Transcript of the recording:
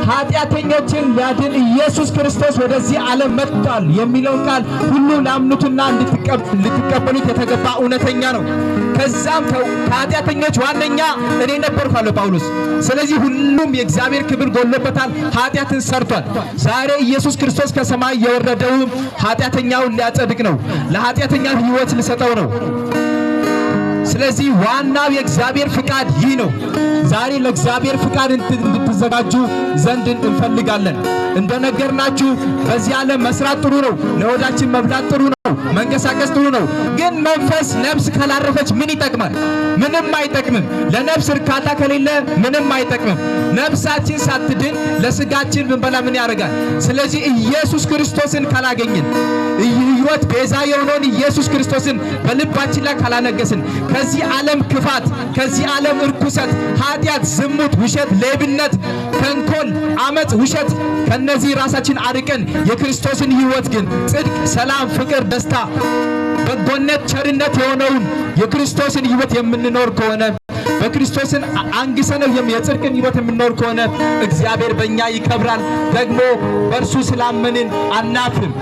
ኃጢአተኞችን ሊያድን ኢየሱስ ክርስቶስ ወደዚህ ዓለም መጥቷል የሚለውን ቃል ሁሉ ላምኑትና ልትቀበሉት የተገባ እውነተኛ ነው። ከዛም ከኃጢአተኞች ዋነኛ እኔ ነበርኩ አለ ጳውሎስ። ስለዚህ ሁሉም የእግዚአብሔር ክብር ጎሎበታል፣ ኃጢአትን ሰርቷል። ዛሬ ኢየሱስ ክርስቶስ ከሰማይ የወረደው ኃጢአተኛውን ሊያጸድቅ ነው፣ ለኃጢአተኛ ሕይወት ሊሰጠው ነው። ስለዚህ ዋናው የእግዚአብሔር ፍቃድ ይህ ነው። ዛሬ ለእግዚአብሔር ፍቃድ እንድትዘጋጁ ዘንድ እንፈልጋለን። እንደነገርናችሁ በዚህ ዓለም መስራት ጥሩ ነው፣ ለሆዳችን መብላት ጥሩ ነው፣ መንቀሳቀስ ጥሩ ነው። ግን መንፈስ ነፍስ ካላረፈች ምን ይጠቅማል? ምንም አይጠቅምም። ለነፍስ እርካታ ከሌለ ምንም አይጠቅምም። ነፍሳችን ሳትድን ለስጋችን ብንበላ ምን ያደርጋል? ስለዚህ ኢየሱስ ክርስቶስን ካላገኘን፣ ሕይወት ቤዛ የሆነውን ኢየሱስ ክርስቶስን በልባችን ላይ ካላነገስን፣ ከዚህ ዓለም ክፋት፣ ከዚህ ዓለም እርኩሰት፣ ኃጢአት፣ ዝሙት፣ ውሸት፣ ሌብነት፣ ተንኮል፣ አመፅ፣ ውሸት ከነዚህ ራሳችን አርቀን የክርስቶስን ሕይወት ግን ጽድቅ፣ ሰላም፣ ፍቅር፣ ደስታ፣ በጎነት፣ ቸርነት የሆነውን የክርስቶስን ሕይወት የምንኖር ከሆነ፣ በክርስቶስን አንግሰነው የጽድቅን ሕይወት የምንኖር ከሆነ እግዚአብሔር በእኛ ይከብራል። ደግሞ በእርሱ ስላመንን አናፍርም።